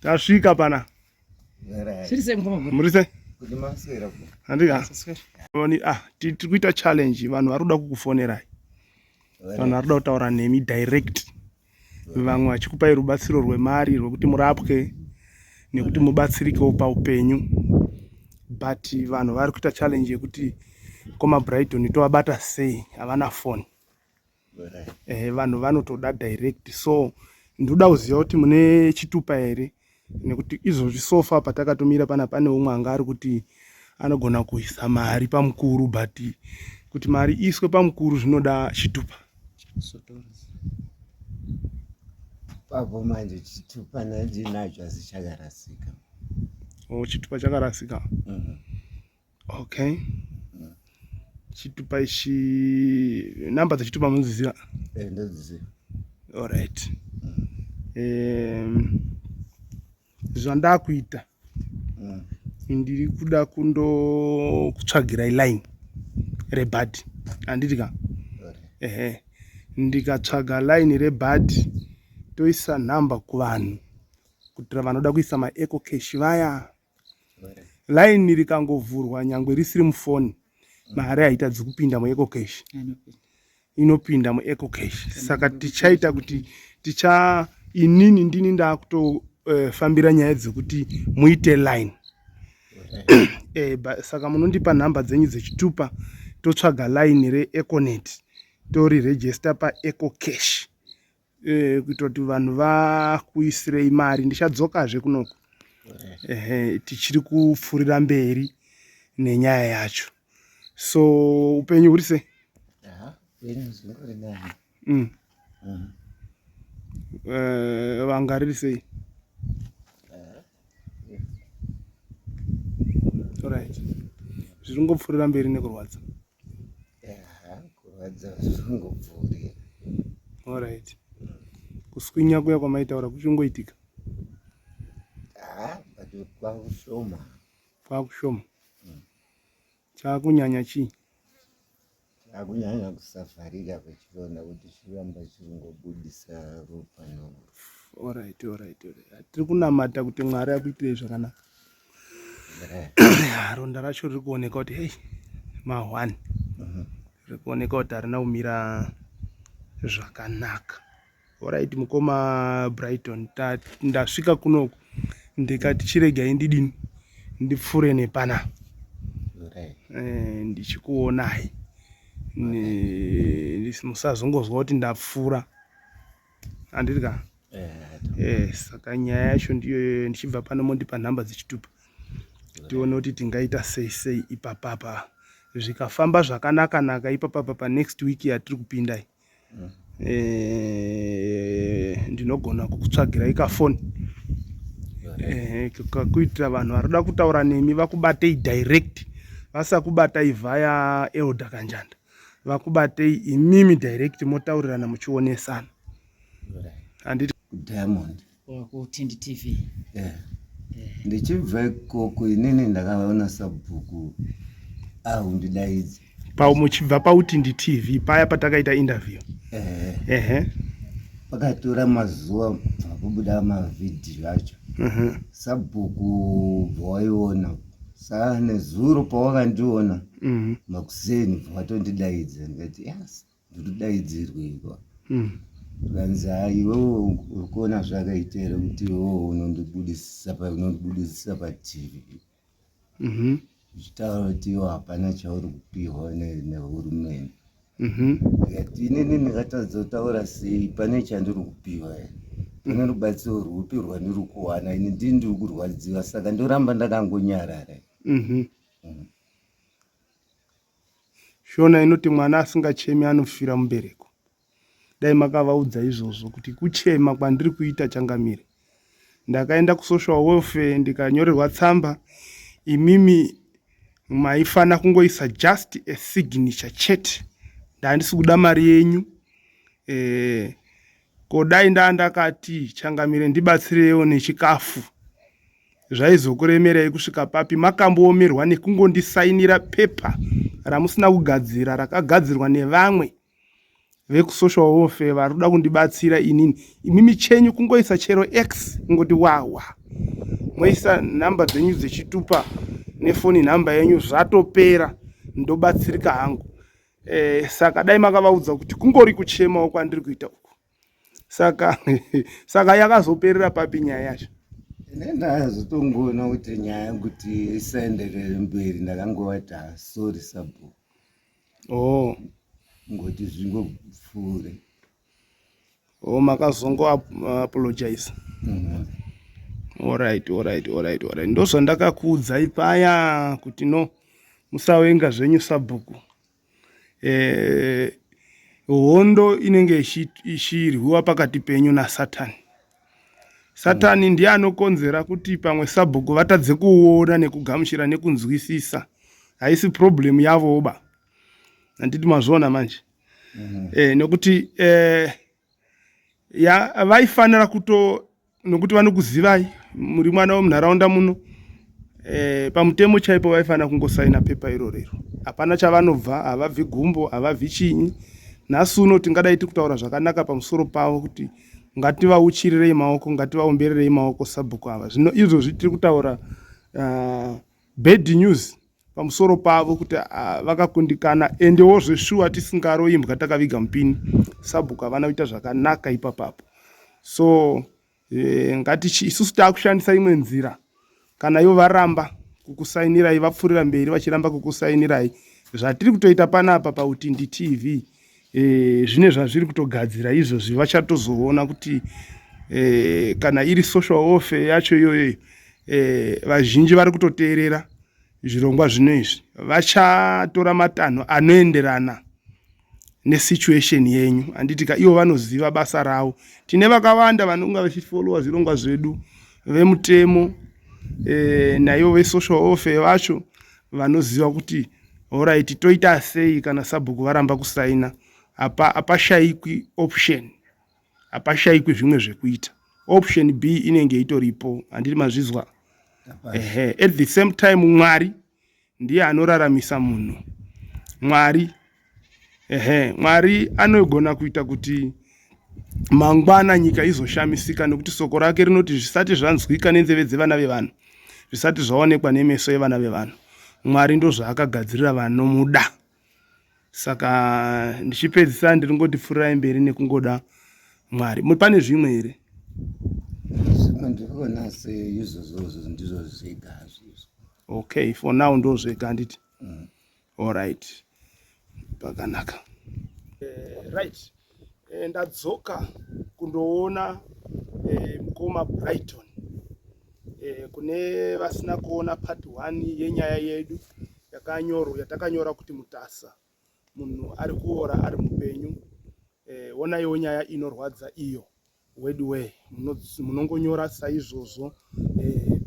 Tasvika pana. Muri sei? Handika. Ah, tiri kuita challenge vanhu vari kuda kukufonerai. Vanhu vari kuda kutaura nemi direct. Vamwe vachikupai rubatsiro rwemari rwekuti murapwe nekuti mubatsirikewo paupenyu. But vanhu vari kuita challenge yekuti koma Brighton tovabata sei havana phone. Eh, vanhu vanotoda direct so ndinoda kuziva kuti mune chitupa here nekuti izvozvi sofa patakatomira pana pane umwe anga ari kuti anogona kuisa mari pamukuru but kuti mari iiswe pamukuru zvinoda chitupa papo manje chitupa ndinacho asi chakarasika o oh, chitupa chakarasika mm -hmm. Okay. Chitupa ichi namba dzechitupa munodziziva? Eh, ndodziziva. All right. Um, zvandakuita mm. ndiri kuda kundo kutsvagirai line rebhadhi handiti ka ehe ndikatsvaga line rebhadhi toisa nhamba kuvanhu kuitira vanoda kuisa maeco cash vaya Line rikangovhurwa nyangwe risiri mufoni mari haitadzi kupinda muecocash inopinda muecocash saka tichaita kuti ticha inini ndini ndakutofambira eh, nyaya dzekuti muite line eh, saka munondipa nhamba dzenyu dzechitupa totsvaga line reeconet toriregister paecocash eh, kuitira kuti vanhu vakuisirei mari ndichadzokazve kunoku ehe tichiri kupfuurira mberi nenyaya yacho so upenyu huri sei mm. mm. Eh, vanga riri sei right zviri ngopfuurira mberi nekurwadza Kurwadza zvingopfuurira. Alright. Kuswinya kuya kwamaitaura kuchingoitika? Ah, but kwakushoma. Kwakushoma. Mm. Chakunyanya chii? Chakunyanya kusavharika kwechironda kuti chiramba chingobudisa ropa no. Alright, alright, alright. Tiri kunamata kuti Mwari akuitirei zvakanaka. Ronda racho riri kuoneka kuti hey ma1 riri kuoneka kuti harina kumira zvakanaka. Alright mukoma Brighton, ndasvika kunoku ndikati chiregai ndidini ndipfure nepana eh, ndichikuonai musazongozwa kuti ndapfura handiti ka eh, saka nyaya yacho ndiyo ndichibva pano mondipa nhamba dzechitupa tione kuti tingaita sei sei ipapapa zvikafamba zvakanaka naka ipapapa panext week yatiri kupinda iyi mm. eh, ndinogona kukutsvagirai kafoni eh, kuitira vanhu vari kuda kutaura nemi vakubatei direct vasakubatai via elder kanjanda vakubatei imimi direct motaurirana muchionesana handiti Diamond kuTindi TV yeah. Yeah. Ndichibva ikoko inini ndakaona sabhuku ahundidaidza pa muchibva pautindi TV paya patakaita interview ehe ehe pakatora mazuva kubuda mavhidhiyo acho uh mhm. -huh. Sabhuku bva waiona Saa nezuro pawakandiona mm. makuseni bva watondidaidza ndikati yes ndikudaidzirweiko mm. Zvikanzi mm. iwewe uri kuona zvakaita here kuti iwewe unondibudisisa unondibudisisa patv mm-hmm. uchitaura kuti iwe hapana chauri kupihwa nehurumende mhm. ndikati inini ndingatadza kutaura sei pane chandiri kupiwa here pane rubatsiro rwupi rwandiri kuwana ini ndini ndiri kurwadziwa saka ndoramba ndakangonyarara mhm. mm. Shona inoti mwana asingachemi anofira mubereko. Dai makavaudza izvozvo kuti kuchema kwandiri kuita changamire. Ndakaenda kusocial welfare ndikanyorerwa tsamba imimi maifana kungoisa just a signature chete. Ndandisi kuda mari yenyu. Eh, ko dai ndandakati changamire ndibatsirewo nechikafu zvaizokuremerai kusvika papi makamboomerwa nekungondisainira pepa ramusina kugadzira rakagadzirwa nevamwe. Vekusocial welfare vari kuda kundibatsira inini. Imimi chenyu kungoisa chero x kungoti wawa, moisa nhamba dzenyu dzechitupa nefoni nhamba yenyu, zvatopera, ndobatsirika hangu. Saka dai makavaudza kuti kungori kuchemawo kwandiri kuita uku. Saka yakazoperera papi nyaya yacho? Ine ndazotongoona kuti nyaya yekuti isaenderere mberi, ndakangovati sorry sabhuku. Oh. Ngoti zvingopfuure. Oh, makazongo apologize. Alright. Ndozvandakakuudzai paya kuti no, musavenga zvenyu sabhuku. Hondo inenge ichirwiwa pakati penyu naSatani. Satani ndiye anokonzera kuti pamwe sabhuku vatadze kuona nekugamuchira nekunzwisisa. Haisi problem yavoba, handiti mazviona manje? Nekuti ya vaifanira kuto, nokuti vanokuzivai, muri mwana wemunharaunda muno. Pamutemo chaipo vaifanira kungosaina pepa irorero. Hapana chavanobva, havabvi gumbo, havabvi chinyi. Nhasi uno tingadai tiri kutaura zvakanaka pamusoro pavo kuti ngativauchirirei maoko, ngativaombererei maoko sabhuku ava. Zvino izvozvi tiri kutaura bad news pamusoro pavo kuti vakakundikana. Endewo zveshuwa tisingaroimbwa takaviga mupini, sabhuku havana kuita zvakanaka ipapapo. So ngatichi isusu taakushandisa imwe nzira. Kana ivo varamba kukusainirai, vapfuurira mberi vachiramba kukusainirai, zvatiri kutoita panapa paUtindi TV zvine zvazviri kutogadzira izvozvi. Vachatozoona kuti kana iri social welfare yacho iyoyo, vazhinji vari kutoteerera zvirongwa zvino izvi, vachatora matanho anoenderana nesituation yenyu, handiti ka? Ivo vanoziva basa ravo. Tine vakawanda vanonga vachifollowa zvirongwa zvedu, vemutemo naivo vesocial welfare vacho vanoziva kuti alright, toita sei kana sabhuku varamba kusaina. Hapashayikwi option, hapashayikwi zvimwe zvekuita. Option B inenge itoripo, handiti mazvizwa? Ehe. At the same time, Mwari ndiye anoraramisa munhu. Mwari, ehe, Mwari anogona kuita kuti mangwana nyika izoshamisika, nekuti soko rake rinoti zvisati zvanzwika nenzeve dzevana vevanhu, zvisati zvaonekwa nemeso evana vevanhu, Mwari ndozvaakagadzirira vanomuda. Saka ndichipedzisa, ndiri ngoti pfuurirai mberi nekungoda Mwari. Pane zvimwe here? Zvimwe ndikuona seizvozvozvo ndizvo zvega zvizvo. Okay, for now ndo zvega, handiti? Alright, pakanaka. Right, ndadzoka kundoona mukoma Brighton. Kune vasina kuona part 1 yenyaya yedu yakanyorwa, yatakanyora kuti Mutasa munhu ari kuora ari mupenyu, onaiwo nyaya inorwadza iyo weduwe. Munongonyora saizvozvo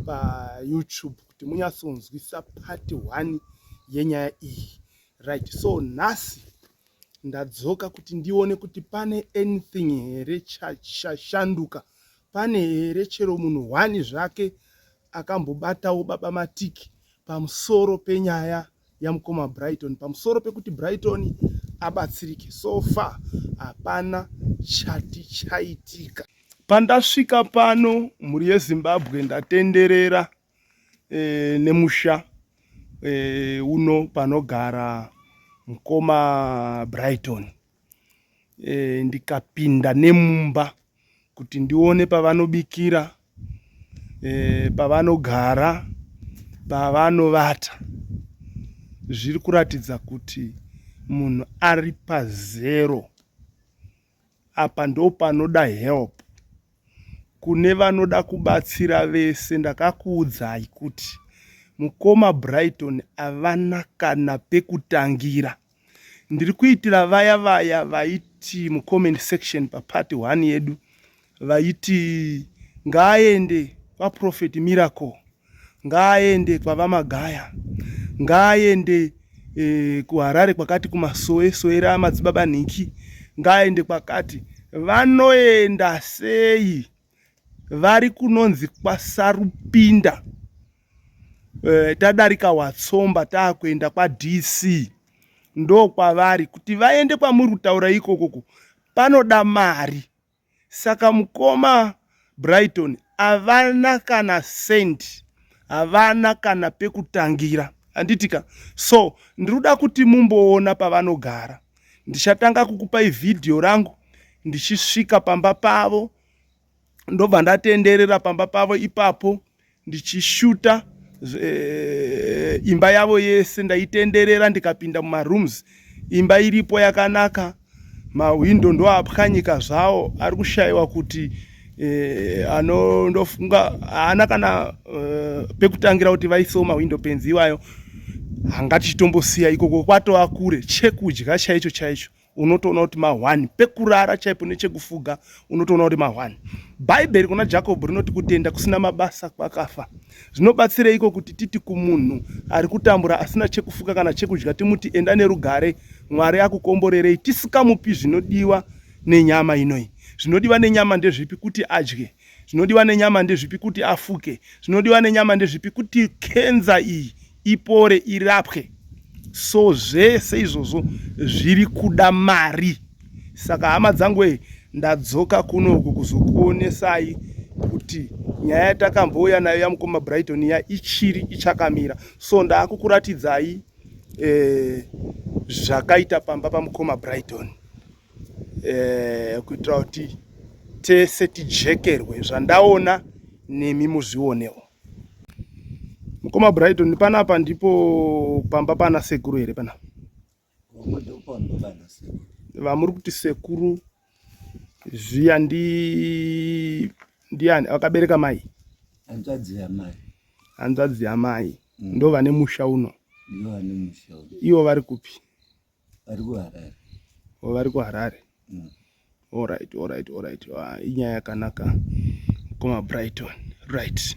paYouTube kuti munyatsonzwisa part 1 yenyaya iyi. Right, so nhasi ndadzoka kuti ndione kuti pane anything here chashanduka, pane here chero munhu hwani zvake akambobatawo baba Matiki pamusoro penyaya yamukoma Brighton, pamusoro pekuti Brighton abatsirike. So far hapana chati chaitika. Pandasvika pano, mhuri yeZimbabwe, ndatenderera nemusha uno panogara mukoma Brighton, ndikapinda nemumba kuti ndione pavanobikira, pavanogara, pavanovata. Zviri kuratidza kuti munhu ari pazero. Apa ndo panoda help kune vanoda kubatsira vese. Ndakakuudzai kuti mukoma Brighton havana kana pekutangira. Ndiri kuitira vaya vaya vaiti mucomment section papart 1 yedu, vaiti ngaaende kwaProphet Miracle, ngaaende kwaVaMagaya, ngaaende kuHarare kwakati, kumasowe soera madzibaba Nhinki, ngaaende kwakati. Vanoenda sei vari kunonzi kwaSarupinda? Tadarika Watsomba, taakuenda kwaDC. Ndokwavari kuti vaende kwamuri kutaura ikokoko panoda mari. Saka mukoma Brighton havana kana cent, havana kana pekutangira. Handitika? So ndiri kuda kuti mumboona pavanogara. Ndichatanga kukupai vhidhiyo rangu ndichisvika pamba pavo ndobva ndatenderera pamba pavo ipapo ndichishuta e, imba yavo yese ndaitenderera ndikapinda mumarooms imba iripo yakanaka mahwindo ndoapwanyika zvawo ari kushayiwa kuti e, anondofunga haana kana e, pekutangira kuti vaisewo mahwindo penzi iwayo hangatichitombosiya ikoko kwatova kure chekudya chaicho chaicho unotoona kuti mahwani pekurara chaipo nechekufuga unotoona kuti mahwani bhaibheri kuna jakobho rinoti kutenda kusina mabasa kwakafa zvinobatsireiko kuti titi kumunhu ari kutambura asina chekufuka kana chekudya timuti enda nerugare mwari akukomborerei tisikamupi zvinodiwa nenyama inoyi zvinodiwa nenyama ndezvipi kuti adye Zvinodiwa nenyama ndezvipi kuti afuke? Zvinodiwa nenyama ndezvipi kuti kenza iyi ipore irapwe? So zvese izvozvo zviri kuda mari. Saka hama dzangu e, ndadzoka kunoku kuzokuonesai kuti nyaya yatakambouya nayo yamukoma Brighton iya ichiri ichakamira. So ndaakukuratidzai eh, zvakaita pamba pamukoma Brighton. eh, kuitira kuti tese tijekerwe zvandaona nemi muzvionewo. Mukoma Brighton, panapa ndipo pamba pana sekuru here panapa? Vamuri kuti sekuru zviya ndi ndiani vakabereka mai? Hanzvadzi yamai. Hanzvadzi yamai mm. ndo vane musha uno. Ivo vari kupi? Vari kuHarare. Oh, vari kuHarare. Mm. All right, all right, all right. Ah, inyaya yakanaka. Koma Brighton. Right.